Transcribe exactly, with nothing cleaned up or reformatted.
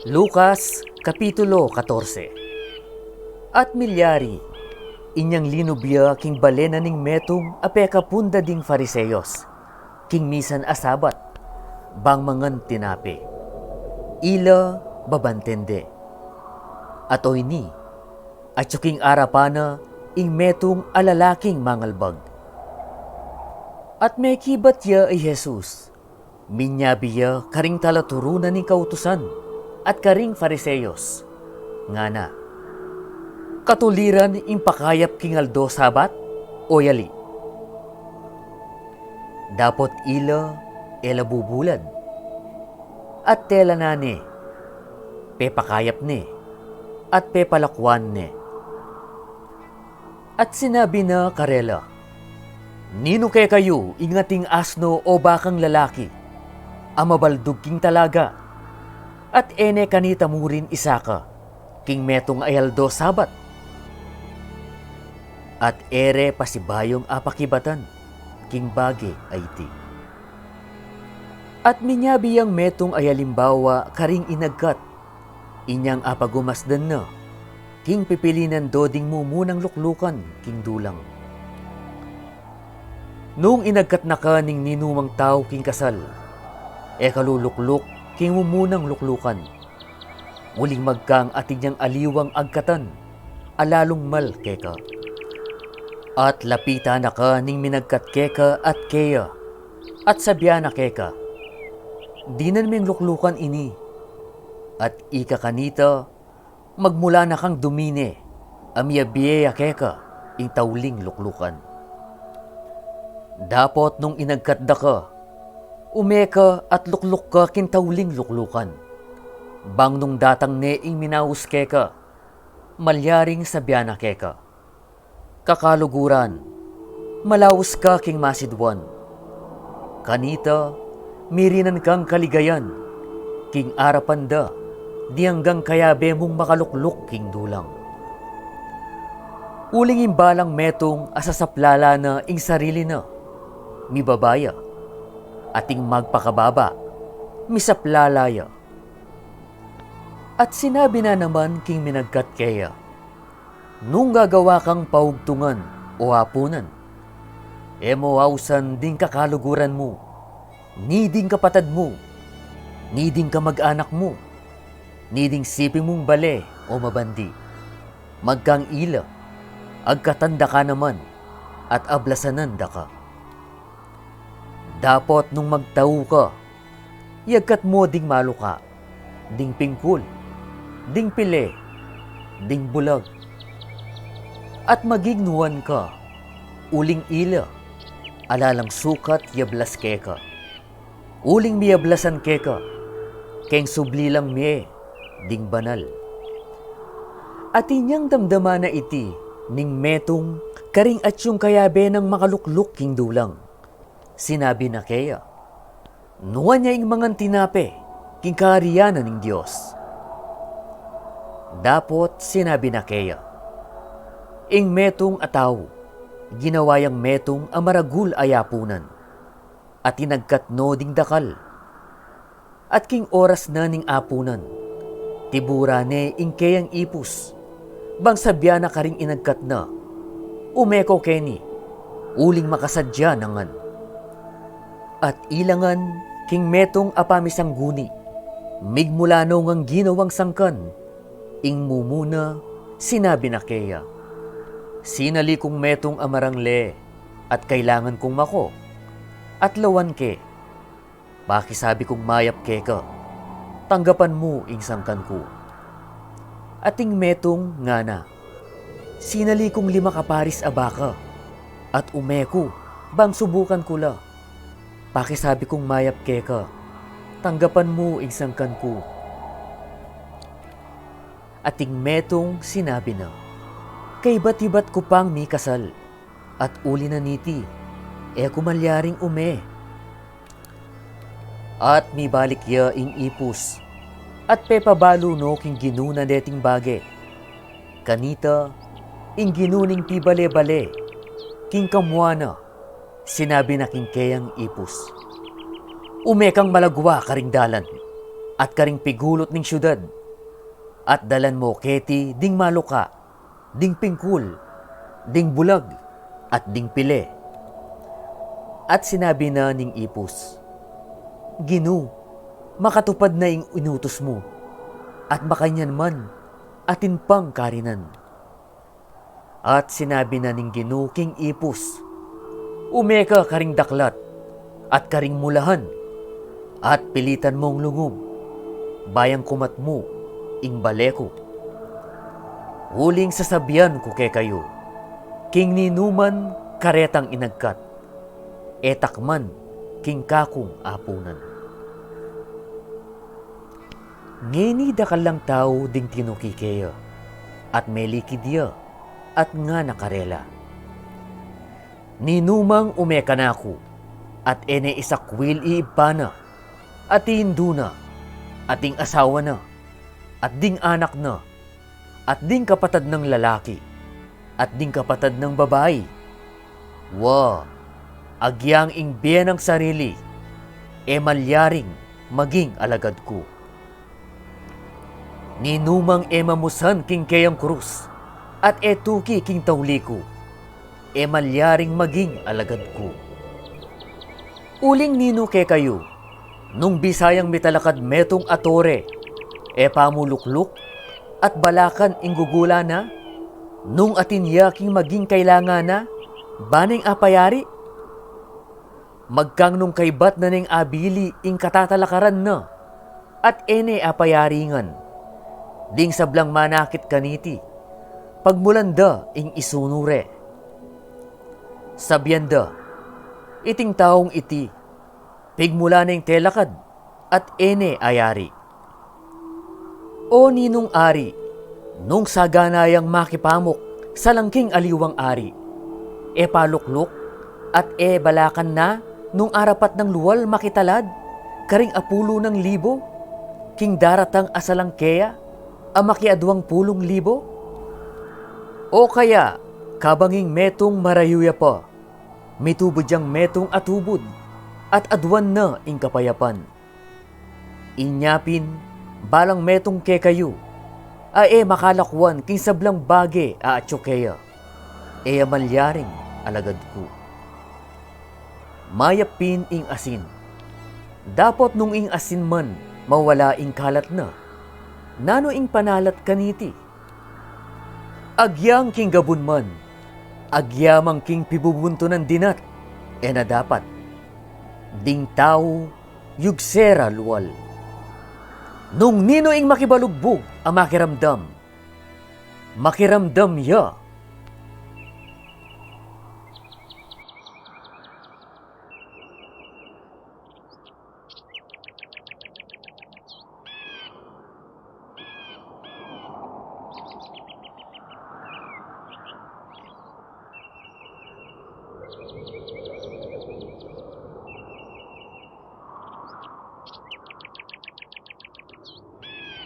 Lucas, Kapitulo katorse. At milyari, inyang linub ya king bale na ning metung a pekapun da ding Fariseos, king misan a Sabat, bang mangan tinape. Ila babanten de. At oyni, atyu king arapan na ing metung a lalaking mangalbag. At mekibat ya i Jesus, minyabi ya karing talaturunan ning kautusan at karing Fariseos, ngana, katuliran ing pakayap king aldo Sabat o yali? Dapot ila e la bubulad, at telanan ne, pepakayap ne, at pepalakuan ne. At sinabi na karela, ninu kekayu ing ating asno o bakang lalaki a mabaldug king talaga, at e ne kanita murin isaka king metung a aldo Sabat? At e re pasibayung apakibatan king bage a iti. At minyabi yang metung a alimbawa karing inagkat, inyang apagumasdan na king pipilinan do ding mumunang luklukan king dulang. Nung inagkat na ka ning ninumang tau king kasal, e ka lulukluk king mumunang luklukan, uling magkang atin yang aliwang agkatan a lalung mal keka. At lapitan na ka ning minagkat keka at keya, at sabian na keka, dinan meng luklukan ini, at ika kanita, magmula na kang dumine a miyabie ya keka ing tauling luklukan. Dapot nung inagkat da ka, ume ka at lukluk ka king tauling luklukan, bang nung datang ne ing minaus keka, malyaring sabian na keka, kakaluguran, malaus ka king masiduan. Kanita, mirinan kang kaligayan king arapan da ding anggang kayabe mung makalukluk king dulang. Uling ing balang metung a sasaplala na ing sarili na, mibaba ya, at ing magpakababa, misaplala ya. At sinabi na naman king minagkat keya, nung gagawa kang paugtungan o apunan, e mo ausan ding kakaluguran mu, ni ding kapatad mu, ni ding kamag-anak mu, ni ding siping mung bale o mabandi. Magkang ila, agkatan da ka naman, at ablasanan da ka. Dapot nung magtau ka, yagkat mo ding maluka, ding pingkul, ding pile, ding bulag. At maging nuan ka, uling ila, ala lang sukat yablas keka, uling miyablasan keka, keng subli lang mie ding banal. At inyang damdaman na iti ning metung karing atyung kayabe nang makalukluk king dulang, sinabi na keya, nuan ya ing mangan tinape king karian na ning Dios. Dapot sinabi na keya, ing metung a tau, ginawa yang metung a maragul a apunan, at inagkat no ding dakal. At king oras na ning apunan, tiburan ne ing keyang ipus, bang sabian na karing inagkat na, ume ko keni, uling makasadya na ngan. At ila ngan king metung a pamisangguni, migmula no ngang ginawang sangkan, ing mumuna, sinabi na keya, sinali kung metung a marangle, at kailangan kung mako, at lawan ke, pakisabi kung mayap keka, tanggapan mu ing sangkan ku. At ing metung ngana, sinali kung lima kaparis a baka, at ume ku, bang subukan ku la, pakisabi kung mayap keka, tanggapan mu ing sangkan ku. At ing metung sinabi na, kaibat-ibat ku pang mikasal, at uli na niti, e ku malyaring ume. At mibalik ya ing ipus, at pepabalu no king ginu na deting bage. Kanita, ing ginu ning pibale-bale, king kamua na, Sinabi na king keyang ipus, "Ume kang malagwa karing dalan, at karing pigulut ning siudad, at dalan mu keti ding maluka, ding pingkul, ding bulag, at ding pile." At sinabi na ning ipus, "Ginu, makatupad na ing inutus mu, at makanyan man, atin pang karinan." At sinabi na ning Ginu king ipus, "Ume ka karing daklat, at karing mulahan, at pilitan mung lungub, ba yang kumat mu ing bale ku. Uling sasabian ku kekayu, king ninuman karetang inagkat, e takman king kakung apunan." Ngeni dakal lang tau ding tinuki keya, at melikid ya, at ngana karela, "Ninumang ume kanaku, at e ne isakwil i ibpa na, at i indu na, at ding asawa na, at ding anak na, at ding kapatad nang lalaki, at ding kapatad nang babai, wa, agyang ing bie nang sarili, e malyaring maging alagad ku. Ninumang e mamusan king keyang krus, at e tuki king tauli ku, e malyaring maging alagad ku. Uling ninu kekayu, nung bisa yang mitalakad metung a tore, e pa mu lukluk, at balakan ing gugula na, nung atin ya king maging kailangan na, ba neng apayari? Magkang nung kaybat na neng abili ing katatalakaran na, at e ne apayari ngan, ding sablang manakit kaniti, pagmulan da ing isunu re. Sabian da, 'Iting taung iti, pigmula neng telakad, at e ne ayari.' O ninung ari, nung sagana yang makipamuk salang king aliwang ari, e pa lukluk, at e balakan na nung arapat nang lual makitalad karing apulu nang libu, king daratang a salang keya a makiadwang pulung libu? O kaya, kabang ing metung marayu ya pa, mitubud yang metung a tubud, at aduan na ing kapayapan. Inya pin, balang metung kekayu, a e makalakwan king sablang bage a atyu keya, e ya malyaring alagad ku. Mayap pin ing asin. Dapot nung ing asin man mawala ing kalat na, nanu ing panalat kaniti? Agyang king gabun man, agyamang king pibubuntunan dinat, e na dapat. Ding tau, yugse ra lual. Nung ninu ing makibalugbug a makiramdam, makiramdam ya